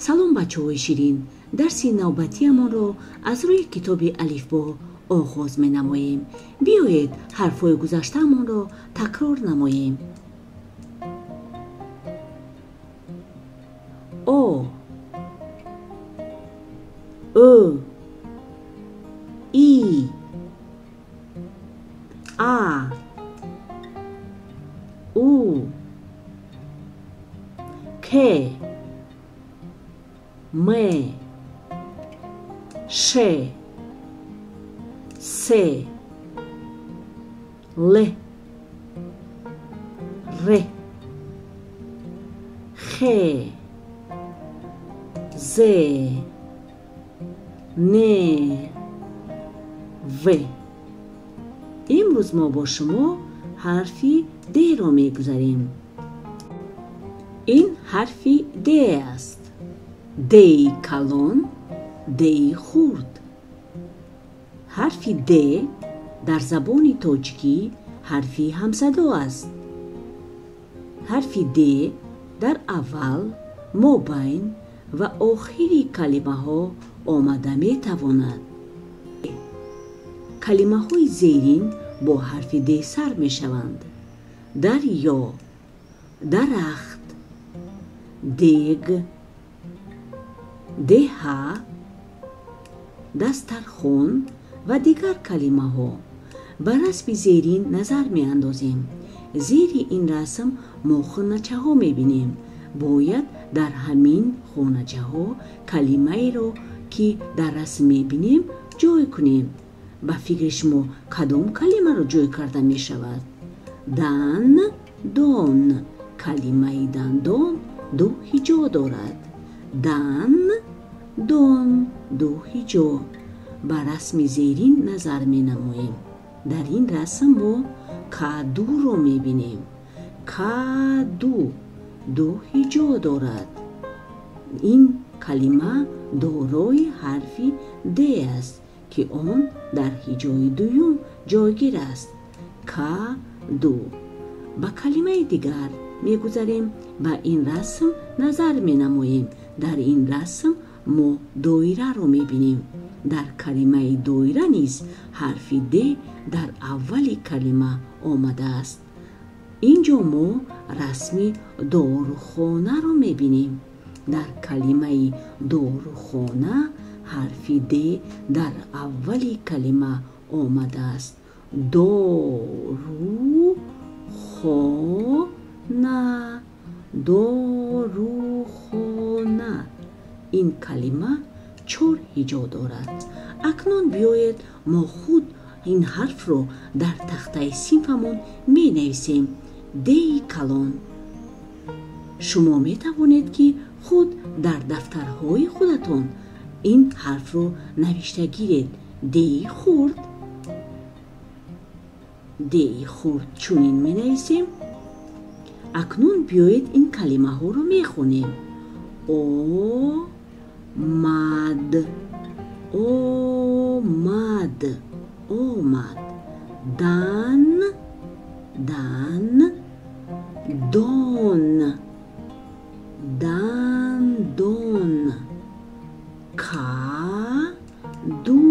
Салом, бачаҳои ширин! Дарси навбатиамонро аз рӯи китоби алифбо оғоз менамоем. Биёед, ҳарфҳои гузаштаамонро такрор намоем. О, Ӯ, И, А, У, К, М, Ш, С, Л, Р, Х, З, Н, В. Имрӯз мо бо шумо ҳарфи Д-ро мегузарем. Ин ҳарфи Д аст. Д-и калон, Д-и хурд. Ҳарфи Д дар забони тоҷикӣ ҳарфи ҳамсадо аст. Ҳарфи Д дар аввал, мобайн ва охири калимаҳо омада метавонад. Калимаҳои зерин бо ҳарфи Д сар мешаванд: дарё, дарахт, дег, деҳа, дастархон ва дигар калимаҳо. Ба расми зерин назар меандозем. Зери ин расм мо хоначаҳо мебинем. Бояд дар ҳамин хоначаҳо калимаеро, ки дар расм мебинем, ҷой кунем. Ба фикри шумо, кадом калимаро ҷой карда мешавад? Дан, дон. Калимаи дандон ду ҳиҷо дорад. Дан, дон, ду ҳиҷо. Ба расми зерин назар менамоем. Дар ин расм мо кадуро мебинем. Каду ду ҳиҷо дорад. Ин калима дорои ҳарфи Д аст, ки он дар ҳиҷои дуюм ҷойгир аст. Каду. Ба калимаи дигар мегузарем. Ба ин расм назар менамоем. Дар ин расм мо доираро мебинем. Дар калимаи доира низ ҳарфи Д дар аввали калима омадааст. Ин ҷо мо расми дорухонаро мебинем. Дар калимаи дорухона ҳарфи Д дар аввали калима омадааст. Дорухона, дорухона. Ин калима чор ҳиҷо дорад. Акнун биёед, мо худ ин ҳарфро дар тахтаи синфамон менависем. Д-и калон. Шумо метавонед, ки худ дар дафтарҳои худатон ин ҳарфро навишта гиред. Д-и хурд. Д-и хурд чунин менависем. Акнун биёед, ин калимаҳоро мехонем. Омад, омад, омад. Дан, дан, дон, дандон. Каду,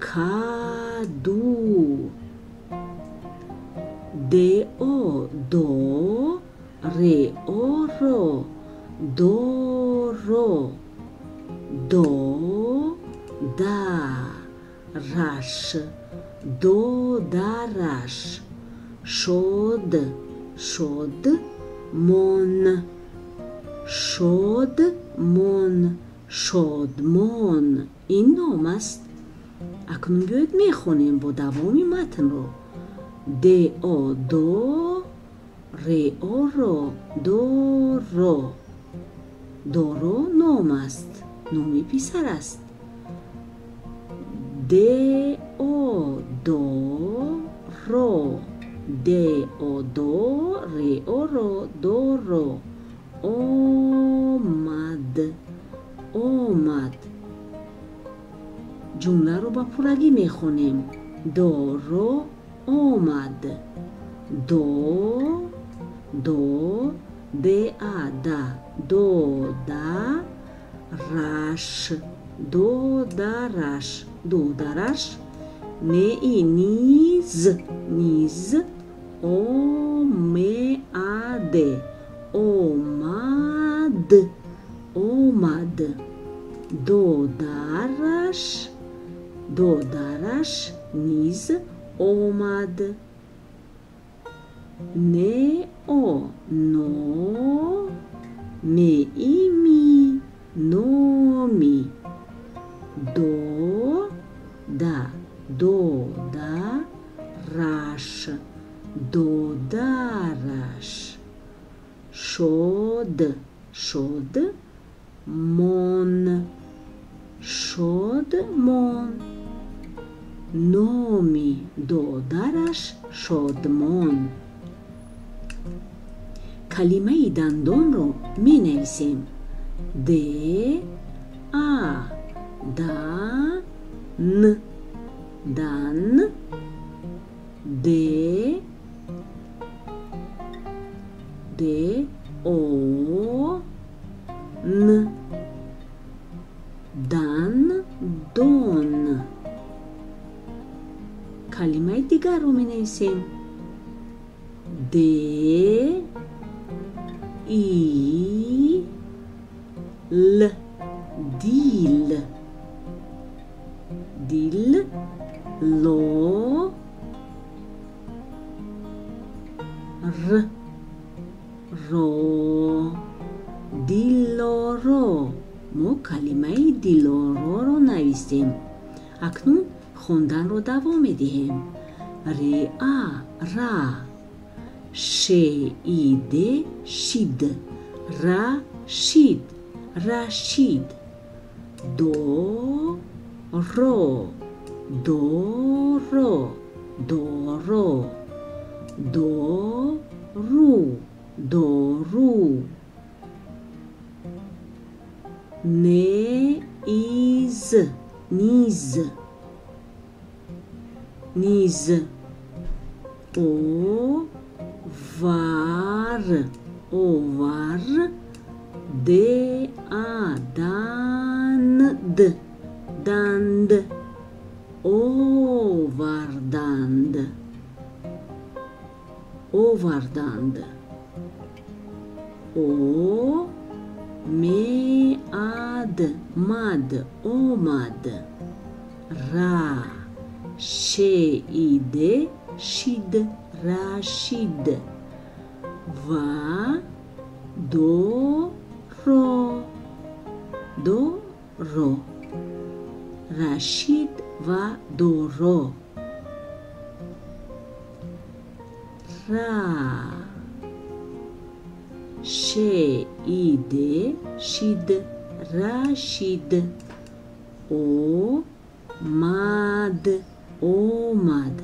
каду. Д-о до, р-о ро, доро. До, да, раш, додараш. Шод, шод, мон, шодмон, шодмон. Ин ном аст. Акнун биёед, мехонем бо давоми матнро. Д-о до, р-о ро, доро. Доро ном аст, номи писар аст. Д-о до ро, д-о до, р-о ро, доро. Омад, омад. Ҷумларо ба пуррагӣ мехонем. Доро омад. До, до. Д А да додараш, додараш, додараш. Н И низ, низ. О М А Д омад, омад. Додараш, додараш низ омад. Н О но, М И ми, номи. До да додараш, додараш. Шод, шод, мон, шодмон. Номи додараш Шодмон. Калимаи дандонро менависем. Д А да н, дан. Д Д О Н, дан, дон. Калимаи дигарро менависем. Д И Л, дил, дил. Ло Р ро, дилоро. Мо калимаи дилороро навистем. Акнун хонданро давом медиҳем. Ре А ра, Ш И Д шид, ра шид, рашид. До ро, доро, доро. До ру, дору. Н И З, низ, низ. О вар, овар. Д А дан д, данд. Оварданд, оварданд. О М А Д, мад, омад. Ра Ш И Д шид, рашид. Ва до ро, до ро. Рашид ва доро. Ра Ш И Д шид, рашид. О мад, омад.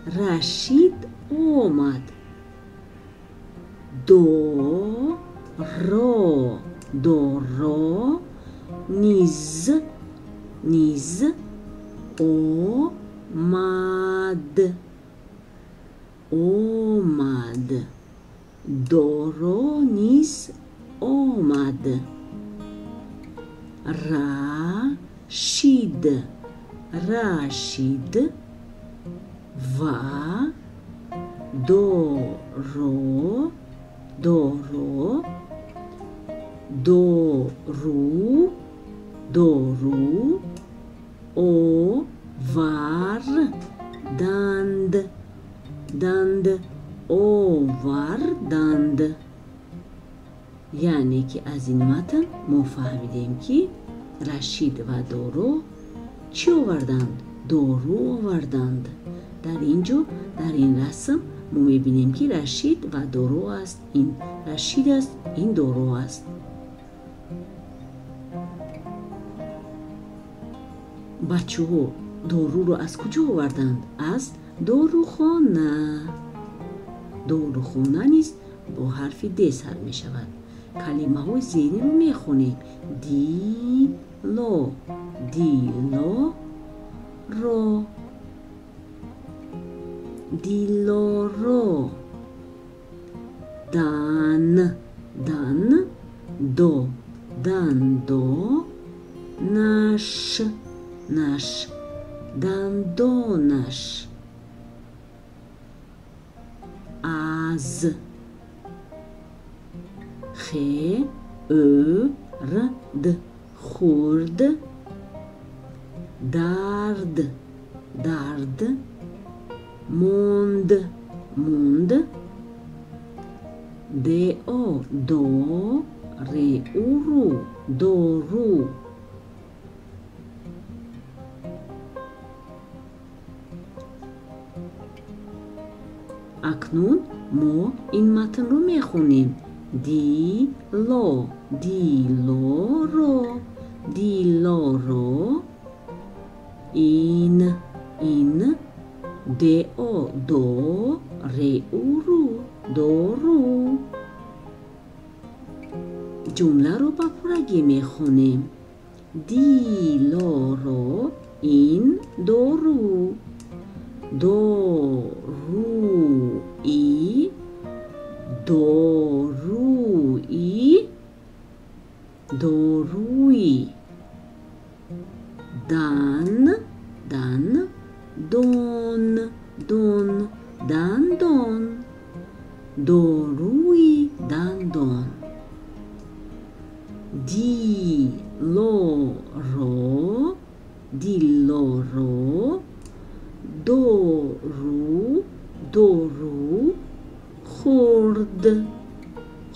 Рашид омад. До ро, доро. Низ, низ. О мад, омад. Доро низ омад. Ра шид, рашид. Ва до ро, доро. Дору, дору. О вар данд, данд. Оварданд. Яъне ки аз ин матн мо фаҳмидем, ки Рашид ва Доро чӣ оварданд? Дору оварданд. Дар ин ҷо, дар ин расм мо мебинем, ки Рашид ва Доро аст. Ин Рашид аст, ин Доро аст. Бачаҳо доруро аз куҷо оварданд? Аз дорухона. Дорухона низ бо ҳарфи Д сар мешавад. Калимаҳои зеринро мехонем. Дило, дило, ро, дилоро. Дан, до дандо наш наш дандонаш аз хе ӯ р д хурд дард дард монд монд до до ре у ру дору. Акнун мо ин матнро мехонем. Дило дилоро дилоро ин ин до до ре у ру дору. Ҷумларо ба пуррагӣ мехонем. Дилоро ин дору доруи доруи доруи дан дан дон дон дандон доруи дандон. Дилоро дилоро дору дору хурд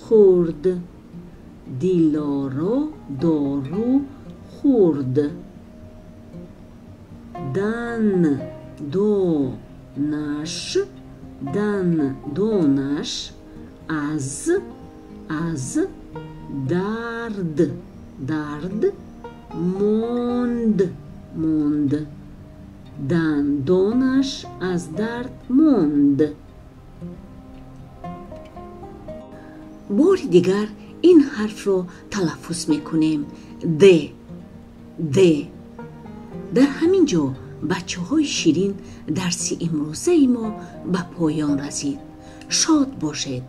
хурд дилоро дору хурд. Дан до наш дан донаш аз аз дард дард монд монд дандонаш аз дард монд. Бори дигар ин ҳарфро талаффуз мекунем. Д д. Дар ҳамин ҷо бачаҳои ширин дарси имрӯзаи мо ба поён расид. Шод бошед.